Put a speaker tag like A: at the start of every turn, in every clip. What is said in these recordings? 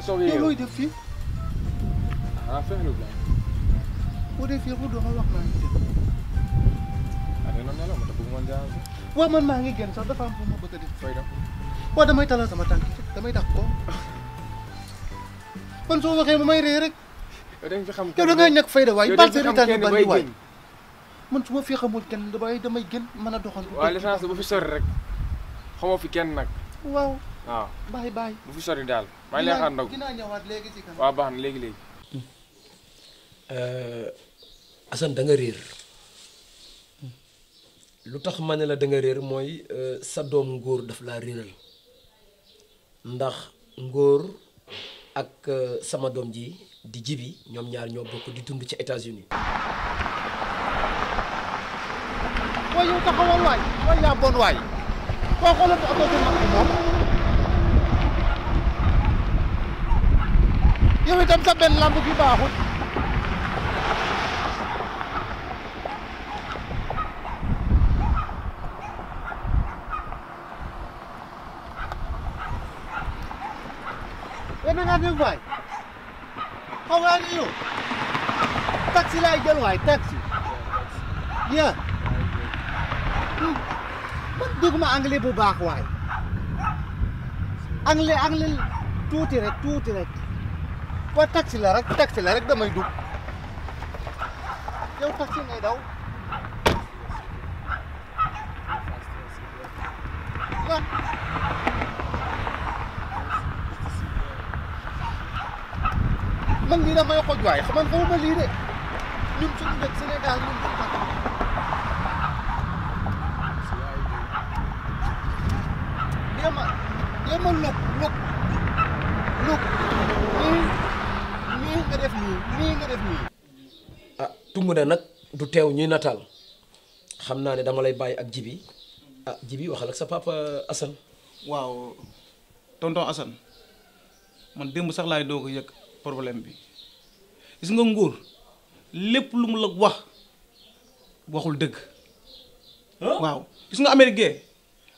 A: yow looy def fii.
B: ah fexe lu baax.
A: boo dee fii bu doon wax maa ngi génn.
B: ah dina nelaw ma te bëgg man jaa.
A: waaw man maa ngi génn sax dafa am fu ma bëgg a def.
B: fay dem.
A: waaw damay talal sama tànk yi damay dàq ko. man soo waxee ma may ree rek.
B: yow da nga fi xam
A: yow da ngay ñàkk fayda waay.
B: yow da nga fi xam kenn bay
A: waay.
B: génn.
A: man su ma fi xamul kenn damay gën mën a doxantu.
B: waaw l'essence bu fi sori rek xamoo fi kenn nag.
A: waaw.
B: waaw
A: bye.
B: bu fi sori daal. maa ngi lay xaar ndaw
A: dinaa ñëwaat léegi si kanam.
B: waaw baax na léegi.
C: Assane da nga réer lu tax ma ne la da nga réer mooy sa doom ngóor daf laa réeral ndax ngóor ak sama doom ji di jibi ñoom ñaar ñoo bokk di dund ci États-Unis.
A: waaye yow taxawal waay waaye yaa bon waay koo xoolal ko oto bi mag bi moom yow itam sa benn lamb bi baaxul. na nga def waay how are you taxi laay jël waay taxi yeah man dégguma anglais bu baax waay anglais tuuti rek waa taxi la rek damay dugg yow taxi ngay daw ya man lii damay xoj waay xamuma lii de ñun suñu dëkk Sénégal ñun suñu dëkk yema luk nii nga def nii
C: ah tungu ne nag du teew ñuy nataal xam naa ne dama lay bàyyi ak jibi ah jibi waxal ak sa papa Assane.
D: waaw tonton Assane man démb sax laay doog a yëg problème bi gis nga nguur lépp lu mu la wax waxul dëgg. waaw gis nga Amérique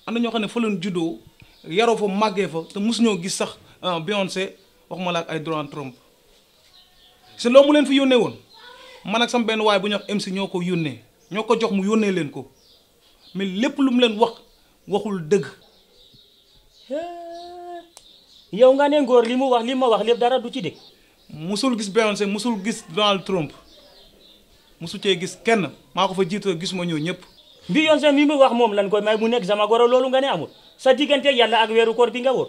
D: am na ñoo xam ne fa leen juddoo yaroo fa màggee fa te mosuñoo gis sax Beyoncé wax ma la ak ay Donald Trump si loolu mu leen fi yónnee woon man ak sama benn waay bu ñu wax MC ñoo ko yónnee ñoo ko jox mu yónnee leen ko mais lépp lu mu leen wax waxul dëgg.
E: yow nga ne ngóor li mu wax li ma wax lépp dara du ci dëgg.
D: musul gis Beyoncé musul gis Donald Trump musu cee gis kenn maa ko fa jiitoo gisuma ñëw ñëpp.
E: Beyoncé mi mu wax moom lan koy may mu nekk sama goro loolu nga ne amul sa diggante yàlla ak weeru koor bi nga wóor.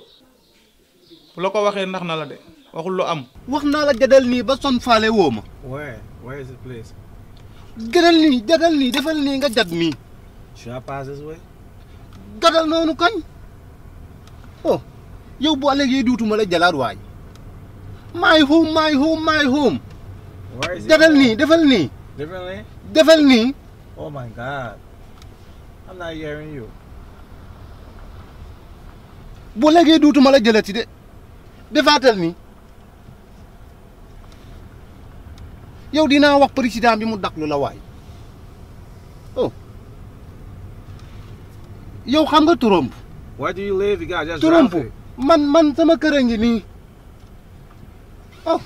D: bu la ko waxee nax na la de waxul lu am.
A: wax naa la jadal nii ba son faale woo ma.
F: Where is the place?
A: jadal nii defal nii nga jad nii.
F: Should I pass this way?
A: gadal noonu kañ. oh yow bu ëllëgee duutuma la jalaat waay. my home.
F: Where is it?
A: defal nii defal nii.
F: Differently?
A: defal nii.
F: Oh my God. I'm not hearing you.
A: bu ëllëgee duutuma la jëlati de defaatal nii. yow dinaa wax président bi mu daklu la waay. oh yow xam nga Trump.
F: Where do you live? You guys just
A: Trump
F: drive it.
A: man sama kër a ngi nii. oh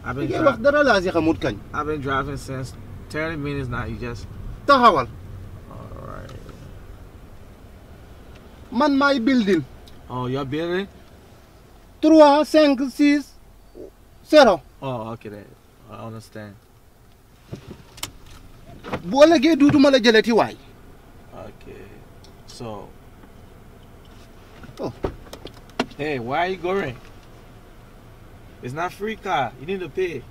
F: I've been
A: li ngay wax dara laa si xamut kañ.
F: I've been driving since 30 minutes now. You just.
A: taxawal
F: Alright.
A: man maay building
F: Oh, you're building?
A: 3 5 6 0
F: Oh, okay then. I understand.
A: bu ëllëgee duutuma la jëlati waay.
F: Okay. So.
A: Oh.
F: Hey, why are you going? It's not free car. You need to pay.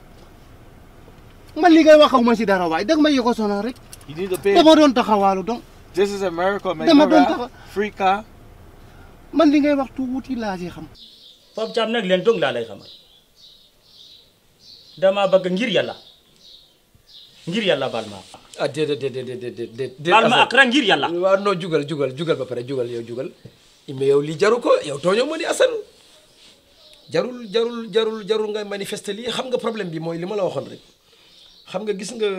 A: man li ngay waxaw ma si dara waay dag ma yi ko sonal rek.
F: You need to pay.
A: dama doon taxawaalu donc.
F: This is America, man.
A: Dama
F: You
A: doon
F: know that? Free car.
A: man li ngay wax tuuti laa si xam.
E: Pape Thiam nag leen dong laa lay xamal dama bëgg ngir yàlla baal ma
C: ah déedéet
E: baal ma ak rek ngir yàlla.
C: waaw non jugal ba pare jugal mais yow lii jaru ko yow tooñoo ma ni Assane jarul nga manifester lii xam nga problème bi mooy li ma la waxoon rek xam nga gis nga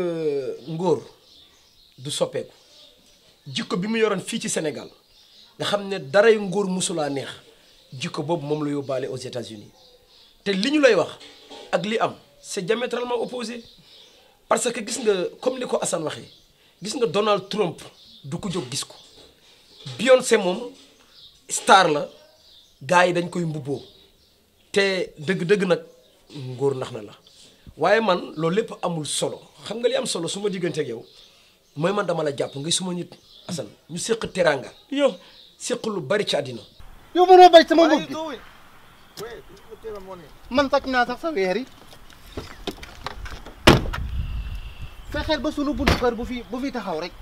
C: ngóor du soppeeku jikko bi mu yoroon fii ci Sénégal nga xam ne daray ngóor musulaa neex jikko boobu moom la yóbbaale aux États-Unis te li ñu lay wax ak li am c'est diamétralement opposé parce que gis nga comme li ko Assane waxee gis nga Donald Trump du ko jóg gis ko Beyoncé moom star la gars yi dañ koy mbubboo te dëgg-dëgg nag ngóor nax na la waaye man loolu lépp amul solo xam nga li am solo su ma diggante ak yow mooy man dama la jàpp ngay suma nit Assane ñu séq teraanga
E: yow
C: séq lu bari ci àddina
A: yow mënoo bay sama
F: What are
A: mbokk
F: you
A: gi
F: doing? Wait, you need to pay my money.
A: man takk naa sax sa weer yi fexeel ba sunu buntu kër bu fi taxaw rek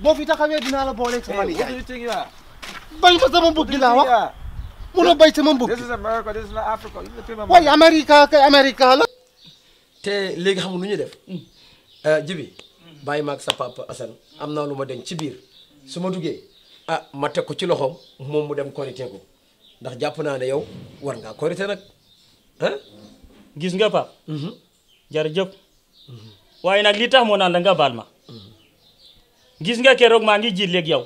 A: boo fi taxawee dinaa la booleeg sama
F: Hey, what do
A: nijaay
F: you think you are?
A: bay ma sama mbokk gi laa wax
F: Yeah.
A: mënoo bay sama mbokk
F: This
A: gi
F: is America. This is not Africa. You need to pay my
A: waaye
F: money.
A: Amérique la
C: te léegi xam nga nu ñuy def jibi bàyyi ma ak sa papa Assane am naa lu ma denc ci biir su ma duggee ma teg ko ci loxoom moom mu dem korité ko ndax jàpp naa ne yow war ngaa korité nag
E: gis nga Pape jërëjëf waaye nag li tax moo naan la nga baal ma gis nga keroog maa ngi jiit léegi yow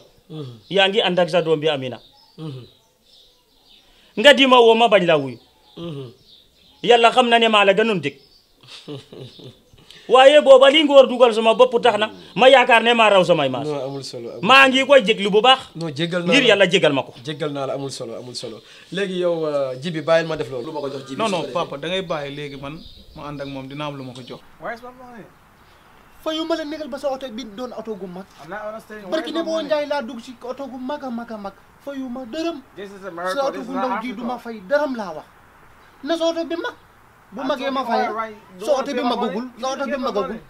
E: yaa ngi ànd ak sa doom bi Amina nga di ma woo ma bañ la wuyu yàlla xam na ne maa la gënoon dégg waaye booba li ngóor dugal sama bopp tax na ma yaakaar ne maa raw samay maas
C: non amul solo
E: maa ngi koy jéglu bu baax
C: non jéggal naa
E: ngir yàlla jégal ma ko
C: jéggal naa la amul solo léegi yow jibi bàyyil ma def loolu lu ma ko jox jibi
D: non papa da ngay bàyyi léegi man ma ànd ak moom dina am lu ma ko jox.
F: Where's my money?
A: fayu ma la négal ba sa oto bi doon oto gu mag
F: I'm not understanding.
A: barki
F: Where's
A: ne
F: my
A: boo
F: money?
A: njaay laa dugg si oto gu mag a mag fayu ma dërëm
F: This is
A: sa
F: America.
A: oto
F: This is
A: gu
F: not
A: ndaw ji du ma
F: Africa.
A: fay dërëm laa wax na sa oto bi mag bu magee ma fay sa oto bi magagul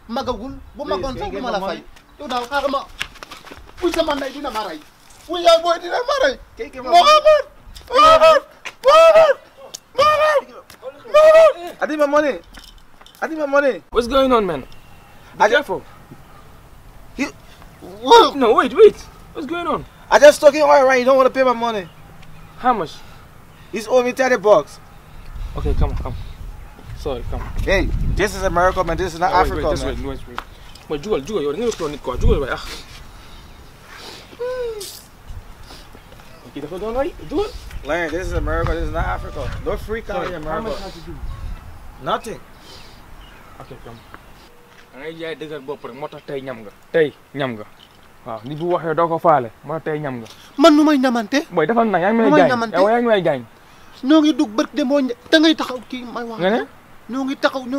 A: magagul bu magoon sax du ma la fay yow daal xaaral ma buy sama ndey dina ma rey buy yaay booy dina ma rey Mohamed
F: I need my money. I need my money.
B: What's going on, man?
F: I
B: Be
F: just,
B: careful.
F: Whoa.
B: No, wait. What's going on?
F: I just took him all right. You don't want to pay my money.
B: How much?
F: He's owing me $30.
B: Okay, come on. Sorry, come on.
F: Hey, this is America, man. This is not Africa, man.
B: Wait. But Jugal, you're going to nit ko. Jugal, wait. Okay, that's what don't right. Jugal.
F: Larry, this is America. This is not Africa. No free car in
B: How much
F: America.
B: has to do?
F: Nothing.
B: Okay, come. Ngay jaay dëggal bopp rek moo tax tey ñam nga waaw ni bu waxee doo ko faale moo tax tey ñam nga
A: man nu may ñamante
B: booy defal na yaa ngi may
A: Lu may
B: gaañ
A: ñamante?
B: yow yaa ngi may gaañ
A: ñoo ngi dugg bët demoo njaay da ngay taxaw kii may wax
B: nga ne
A: ñoo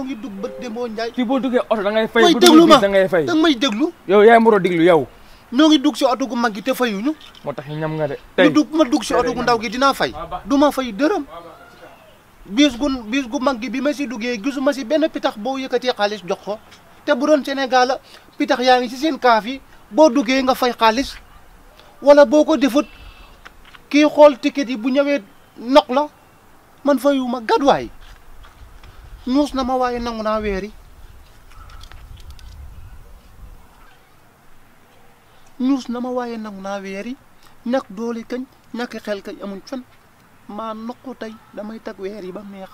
A: ngi dugg bët demoo njaay
B: fii boo duggee oto da ngay fay
A: way
B: bu
A: déglu
B: duggee
A: ma
B: bis da ngay fay
A: da nga may déglu
B: yow yaay mboroo diglu yow
A: ñoo ngi dugg si oto gu mag gi te fayuñu
B: moo tax ñam nga de
A: ma dugg si oto gu ndaw gi dinaa fay du ma fay dërëm bis gu mag gi bi ma si duggee gisuma si benn pitax boo yëkkatee xaalis jox ko te bu doon Sénégal pitax yaa ngi si seen kaaf yi boo duggee nga fay xaalis wala boo ko defut kii xool ticket yi bu ñëwee noq la man fayuma gadwaay ñuus na ma waaye nangu naa weeri ñàkk doole kañ ñàkk xel kañ amuñ fen maa noqu tey damay tag weer yi ba meex